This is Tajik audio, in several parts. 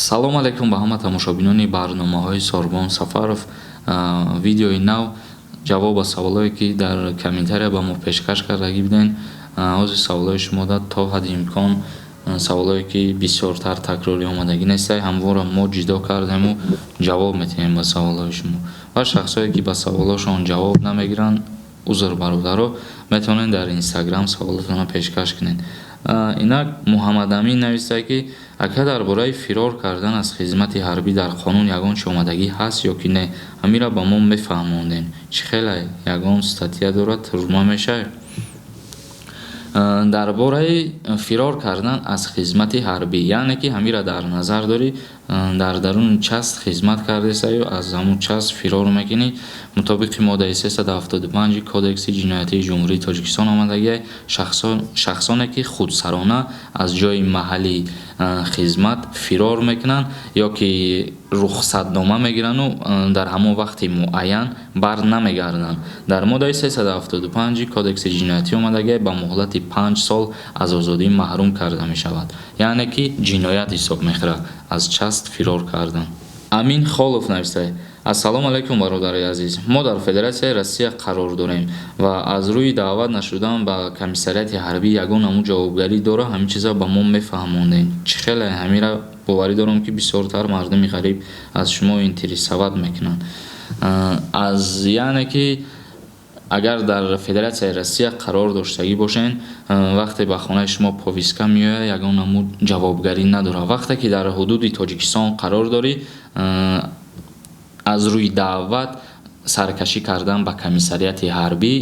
Салом алейкум ба ҳама тамошобинони барномаҳои Сорбон Сафаров. Видеои нав, ҷавоб ба саволое, ки дар комментария ба мо пешкаш кардагӣ буден. Ҳозир саволҳои шумо да то ҳадди имкон саволое, ки бисёртар такрорӣ омадагӣ нестай, ҳамвора мо ҷидо кардему ҷавоб метиҳем ба саволҳои шумо. Ва шахсое, ки ба саволҳошон ҷавоб намегиранд, узр, бародаро, метавонед дар Инстаграм саволотонро пешкаш кунед. Инак, Муҳаммадамин нависта, ки ака, дар бораи фирор кардан аз хизмати ҳарбӣ дар қонун ягон чи омадагӣ ҳаст ё ки не? Ҳамира ба мо мефаҳмондем. Чӣ хеле ягон статья дорад, турма мешавем? Дар бораи фирор кардан аз хизмати ҳарбӣ, яъне ки ҳамира дар назар дорӣ, дар даруни часть хизмат кардесаю аз ҳамун часть фирор мекунӣ, мутобиқи моддаи 375 Кодекси ҷиноятии Ҷумҳурии Тоҷикистон омадагиай: шахсоне, ки худсарона аз ҷои маҳалли хизмат фирор мекунанд ё ки рухсатнома мегирану дар ҳамон вақти муайян бар намегарданд, дар моддаи 375 Кодекси ҷиноятӣ омадагиай, ба муҳлати 5 сол аз озодӣ маҳрум карда мешавад. Яъне ки ҷиноят ҳисоб мехӯрад аз часть фирор кардан. Амин Холов нависта: «Ассалому алайкум, бародари азиз. Мо дар Федератсияи Россия қарор дорем ва аз рӯи даъват нашудан ба комиссариати ҳарбӣ ягон намуд ҷавобгарӣ дора? Ҳамин чиза ба мо мефаҳмондем. Чӣ хеле ҳамира боварӣ дорам, ки бисёртар мардуми ғариб аз шумо интересовать мекунанд». Аз яъне ки агар дар Федератсияи Россия қарор доштагӣ бошен, вақте ба хонаи шумо повестка меояд, ягон намуд ҷавобгарӣ надорад. Вақте ки дар ҳудуди Тоҷикистон қарор дорӣ, аз рӯи даъват саркашӣ кардан ба комиссариати ҳарбӣ,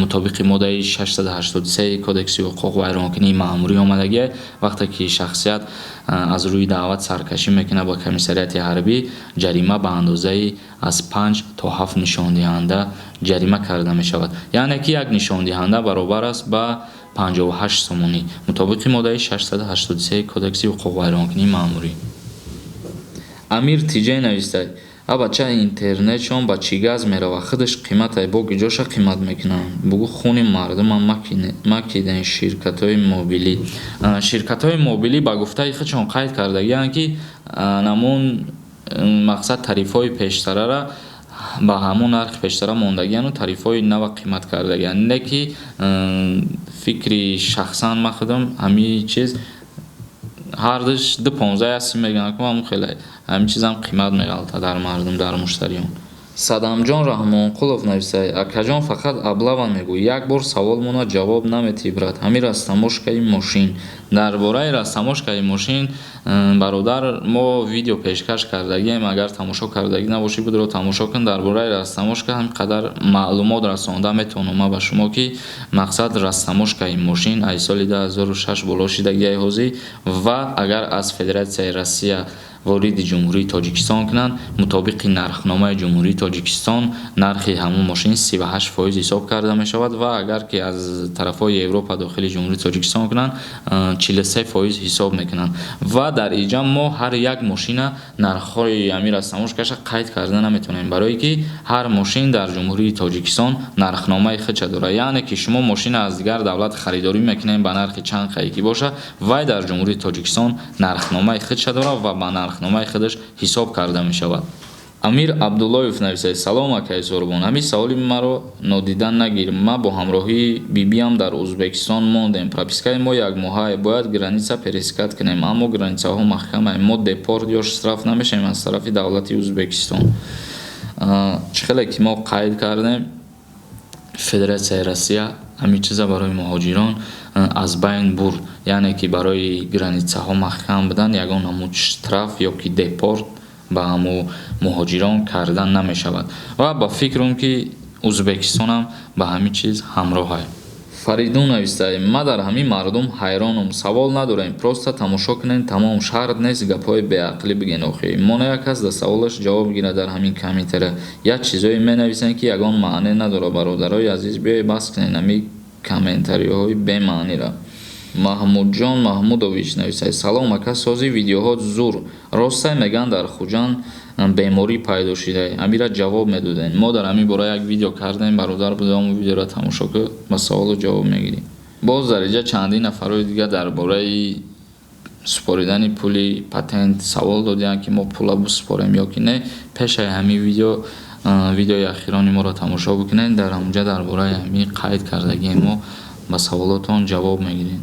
мутобиқи моддаи 683 Кодекси ҳуқуқвайронкунии маъмурӣ омадагиай: вақте ки шахсият аз рӯи даъват саркашӣ мекунад ба комиссариати ҳарбӣ, ҷарима ба андозаи аз 5 то 7 нишондиҳанда ҷарима карда мешавад. Яъне ки як нишондиҳанда баробар аст ба 58 сомонӣ, мутобиқи моддаи 683 Кодекси ҳуқуқвайронкунии маъмурӣ. Амир Тиҷай нависта: «А бача, интернетшон ба чӣ газ мерава? Худаш қиматай, бо гиҷоша қимат мекунанд? Бугӯ, хуни мардума макиден ширкатҳои мобилӣ». Ширкатҳои мобилӣ ба гуфтаи худшон қайд кардагианд, ки намун мақсад тарифҳои пештарара ба ҳамон нархи пештара мондагиану тарифҳои нава қимат кардагианд. Не ки фикри шахсан ман худам, ҳамин чиз ҳардуш 2,15 ҳастим мегӯянд ку, ҳамун хеле ҳамин чизам қимат меғалтад дар мардум, дар муштариён. Садамҷон Раҳмонқулов нависта: «Акаҷон, фақат облава мегӯ, як бор саволмона ҷавоб наметиҳӣ, брат. Ҳамин растаможкаи мошин». Дар бораи растаможкаи мошин, бародар, мо видео пешкаш кардагием. Агар тамошо кардагӣ набошӣ, будро тамошо кун. Дар бораи растаможка ҳамин қадар маълумот расонда метавонам ман ба шумо, ки мақсад растаможкаи мошин аз соли 2006 боло шидагиай ҳозир ва агар аз Федератсияи Россия вориди Ҷумҳурии Тоҷикистон кунанд, мутобиқи нархномаи Ҷумҳурии Тоҷикистон нархи ҳамон мошин 38% ҳисоб карда мешавад ва агар ки аз тарафҳои Европа дохили Ҷумҳурии Тоҷикистон кунанд, 43% ҳисоб мекунанд. Ва дар иҷа мо ҳар як мошина нархҳои ҳамин растаможкаша қайд карда наметавонем, барое ки ҳар мошин дар Ҷумҳурии Тоҷикистон нархномаи худша дорад. Яъне ки шумо мошина аз дигар давлат харидорӣ мекунед, ба нархи чанд қае ки бошад, вай дар Ҷумҳурии Тоҷикистон нархномаи худша дорад ва ба нархномаи худаш ҳисоб карда мешавад. Амир Абдуллоев нависад: «Салом, акаи Сорбон. Ҳамин саволи маро нодида нагир. Ма бо ҳамроҳии бибиам дар Узбекистон мондем. Пропискаи мо якмоҳае. Бояд граница пересекать кунем, аммо границаҳо маҳкамае. Мо депорт ё штраф намешавем аз тарафи давлати Узбекистон?» Чӣ хеле ки мо қайд кардем, Федератсияи Россия ҳамин чиза барои муҳоҷирон аз байн бурд. Яъне ки барои границаҳо маҳкам будан ягон намуд штраф ё ки депорт ба ҳамун муҳоҷирон карда намешавад ва ба фикрам, ки Узбекистонам ба ҳамин чиз ҳамроҳ. Фаридун нависта: «Ма дар ҳамин мардум ҳайронам. Савол надорем, просто тамошо кунем, тамом. Шарт нест гапҳои беақлӣ бигӯен. Охи моно як кас дар саволаш ҷавоб гирад. Дар ҳамин комментария як чизое менависем, ки ягон маъне надорад. Бародарои азиз, биёед, бас кунед ҳамин комментариҳои бемаънира». Маҳмудҷон Маҳмудович нависад: «Салом, ака, сози видеоҳо зур. Ростай, мегӯянд, дар Хуҷанд беморӣ пайдо шуда? Ҳамира ҷавоб медодем». Мо дар ҳамин бора як видео кардем, бародар, будам, видеоро тамошо кун, ба саволу ҷавоб мегирӣ. Боз дар инҷа чандин нафарҳои дигар дар бораи Супоридани пули патент савол додианд, ки мо пула бисупорем ё ки не. Пешаи ҳамин видео видеои ахирони моро тамошо бикунед. Дар ҳамунҷа дар бораи ҳамин қайд кардагии мо ба саволотон ҷавоб мегирем.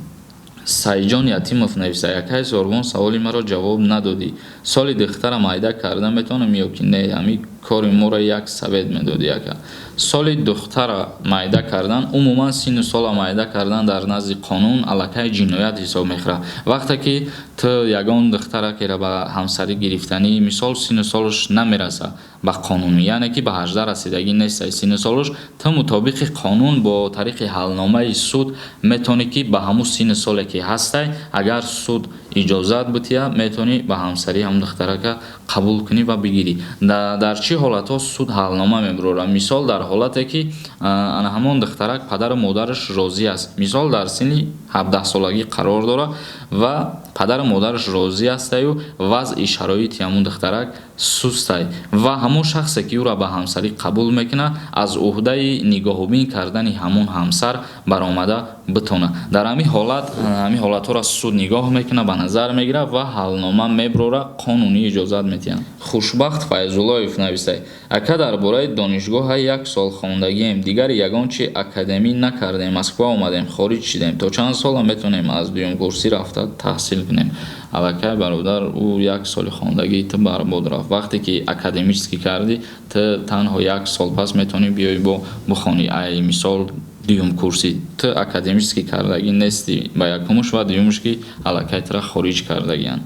Саидҷон Ятимов нависта: «Якай Сорбон, саволи маро ҷавоб надодӣ. Соли духтара майда карда метавонем ё ки не? Ҳамин кори моро як совет медодӣ, ака». Соли духтара майда кардан, умуман синну сола майда кардан дар назди қонун аллакай ҷиноят ҳисоб мехӯрад. Вақте ки ту ягон духтара кера ба ҳамсарӣ гирифтанӣ, мисол, синну солаш намераса ба қонун, яъне ки ба 18 расидагӣ нестай синну солаш, ту мутобиқи қонун бо тариқи ҳалномаи суд метавонӣ, ки ба ҳамун синну соле ки ҳастай, агар суд иҷозат бития, метавонӣ ба ҳамсарӣ ҳамун духтарака қабул кунӣ ва бигирӣ. Дар чӣ ҳолатҳо суд ҳалнома мебарорад? Мисол, дар ҳолате ки ана ҳамон духтарак падару модараш розӣ аст, мисол, дар синни 17-солагӣ қарор дорад ва падару модараш розӣ ҳастаю вазъи шароити ҳамун духтарак сустай ва ҳамон шахсе ки ӯро ба ҳамсарӣ қабул мекунад, аз уҳдаи нигоҳубин кардани ҳамон ҳамсар баромада битонад. Дар ҳамин ҳолат, ҳамин ҳолатҳоро суд нигоҳ мекунад, ба назар мегирад ва ҳалнома мебарорад, қонунӣ иҷозат медиҳанд. Хушбахт Файзуллоев навистай: «Ака, дар бораи донишгоҳа як сол хондагием, дигар ягон чи академӣ накардем, Москва омадем, хориҷ шидем. То чанд сола метавонем аз дуюмкурсӣ рафта таҳсил кунем?» Аллакай, бародар, ӯ як соли хондагии ту барбод рафт. Вақте ки академический кардӣ, ту танҳо як сол пас метавонӣ биёӣ бо бихонӣ. Ай мисол, дуюмкурсӣ ту академический кардагӣ нестӣ ба якумуш ва дуюмуш, ки аллакай тура хориҷ кардагианд,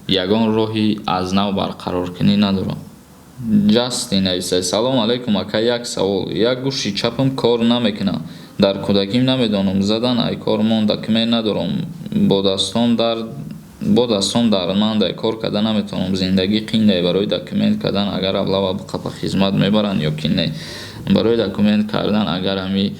ягон роҳи аз нав барқароркунӣ надорам. Ҷастин нависад: «Салом алайкум, ака, як савол. Як гӯши чапам кор намекунад, дар кӯдаким намедонам, задан, ай кор монда, кумек надорам, бо дастом дардмандай, кор карда наметавонам, зиндагӣ қиндай. Барои документ кардан агар облава биқапа, хизмат мебаранд ё ки не?» Барои документ кардан, агар ҳами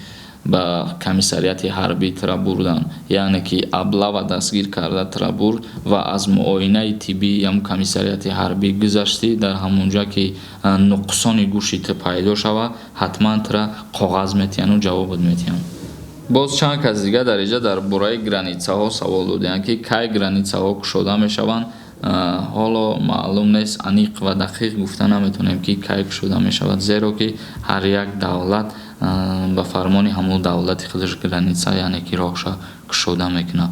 ба комиссариати ҳарбӣ тура бурдан, яъне ки облава дастгир карда тура бурд ва аз муоинаи тиббии ҳамун комиссариати ҳарбӣ гузаштӣ, дар ҳамонҷа ки нуқсони гӯши ту пайдо шавад, ҳатман тура коғаз метиҳанду ҷавобот метиҳанд. Боз чанд кас дига дар инҷа дар бораи границаҳо савол додианд, ки кай границаҳо кушода мешаванд. Ҳоло маълум нест, аниқ ва дақиқ гуфта наметавонем, ки кай кушода мешавад, зеро ки ҳар як давлат ба фармони ҳамон давлати худаш граница, яъне ки роҳша кушода мекунад.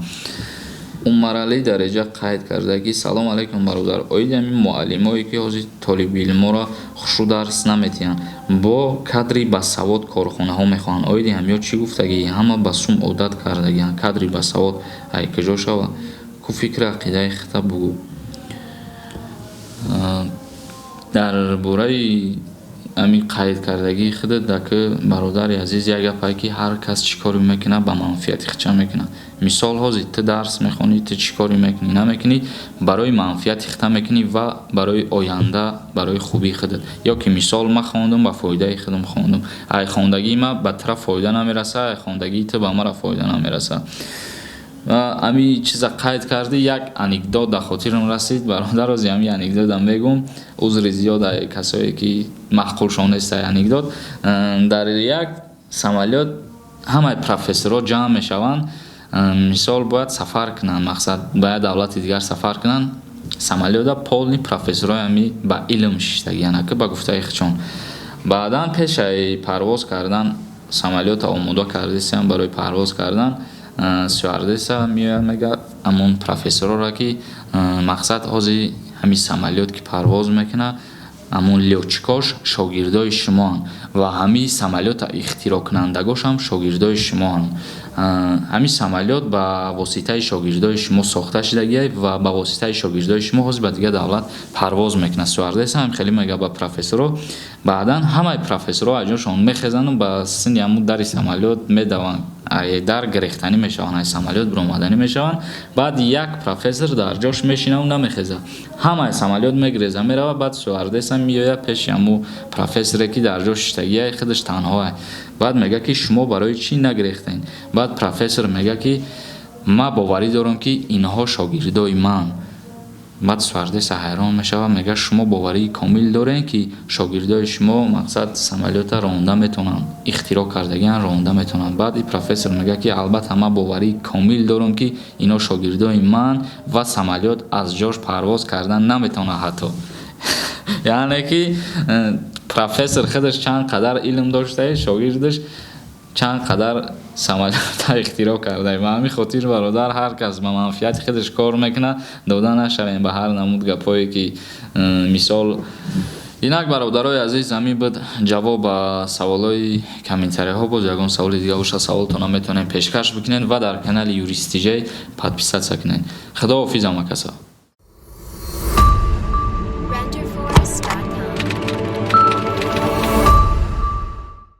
Умаралӣ дар инҷа қайд карда, ки: «Салом алайкум, бародар. Оиди ҳамин муаллимое, ки ҳозир толибилморо хушрӯ дарс наметиҳанд, бо кадри басавод корхонаҳо мехоҳанд, оиди ҳамиё чӣ гуфтагӣ? Ҳама ба сум одат кардагианд, кадри басавод ай куҷо шавад? Ку фикри ақидаи худта бугӯ». Дар бораи ҳамин қайд кардагии худат, даки, бародари азиз, як гапае, ки ҳар кас чӣ коре мекунад, ба манфиати худша мекунад. Мисол, ҳозир ту дарс мехонӣ, ту чӣ коре мекунӣ, намекунӣ, барои манфиати худта мекунӣ ва барои оянда, барои хубии худат. Ё ки мисол, ман хондум, ба фоидаи худам хондум. Ай хондагии ман ба тура фоида намерасад, ай хондагии ту ба мара фоида намерасад. Ҳамин чиза қайд кардӣ, як анекдот дар хотирам расид, бародар. Ози ҳамин анекдотам мегӯм, узри зиёд ай касое ки маъқулшон нест ай анекдот. Дар як самолёт ҳамаи профессорҳо ҷамъ мешаванд, мисол, бояд сафар кунанд, мақсад, ба як давлати дигар сафар кунанд. Самолёта полный профессорҳои ҳами ба илм шиштагианд, ки ба гуфтаи худшон. Баъдан пешаи парвоз кардан самолёта омода кардисиям барои парвоз кардан. Стюардесса меояд, мегӯяд ҳамон профессорҳоро, ки мақсад, ҳозир ҳамин самолёт ки парвоз мекунад, ҳамон лётчикош шогирдои шумоанд ва ҳамин самолёта ихтироъкунандагошам шогирдои шумоанд. Ҳамин самолёт ба воситаи шогирдои шумо сохта шудагиай ва ба воситаи шогирдои шумо ҳозир ба дигар давлат парвоз мекунад. Стюардесса ҳам хеле мегӯяд ба профессорҳо. Баъдан ҳамаи профессорҳо аз ҷошон мехезанду ба синни ҳамун дари самолёт медаванд, дар гирехтанӣ мешаванд, ай самолёт биромаданӣ мешаванд. Баъд як профессор дар ҷош мешинаву намехезад. Ҳамаи самолёт мегиреза, меравад. Баъд стюардесса меояд пеши ҳамун профессоре, ки дар ҷо шиштагиай, худаш танҳоай. Баъд мегӯяд, ки шумо барои чӣ нагирехтед? Баъд профессор мегӯяд, ки ман боварӣ дорам, ки инҳо шогирдои ман. Баъд стюардесса ҳайрон мешавад, мегӯяд: «Шумо боварии комил дорем, ки шогирдои шумо, мақсад, самолёта ронда метавонанд, ихтироъ кардагиан, ронда метавонанд?» Баъд и профессор мегӯяд, ки албатта, ман боварии комил дорам, ки ино шогирдои ман ва самолёт аз ҷош парвоз кардан наметавонад ҳатто. Яъне ки профессор худаш чанд қадар илм доштае, шогирдаш чанд қадар самолёта ихтироъ кардае. Ба ҳамин хотир, бародар, ҳар кас ба манфиати худаш кор мекунад, дода нашавем ба ҳар намуд гапҳое, ки мисол. Инак, бародарои азиз, ҳамин буд ҷавоб ба саволҳои комментарияҳо. Боз ягон саволи дига боша, саволтонро метавонем пешкаш бикунед ва дар канали Юристиҷай подписаться кунед. Худоҳофиз ҳама каса.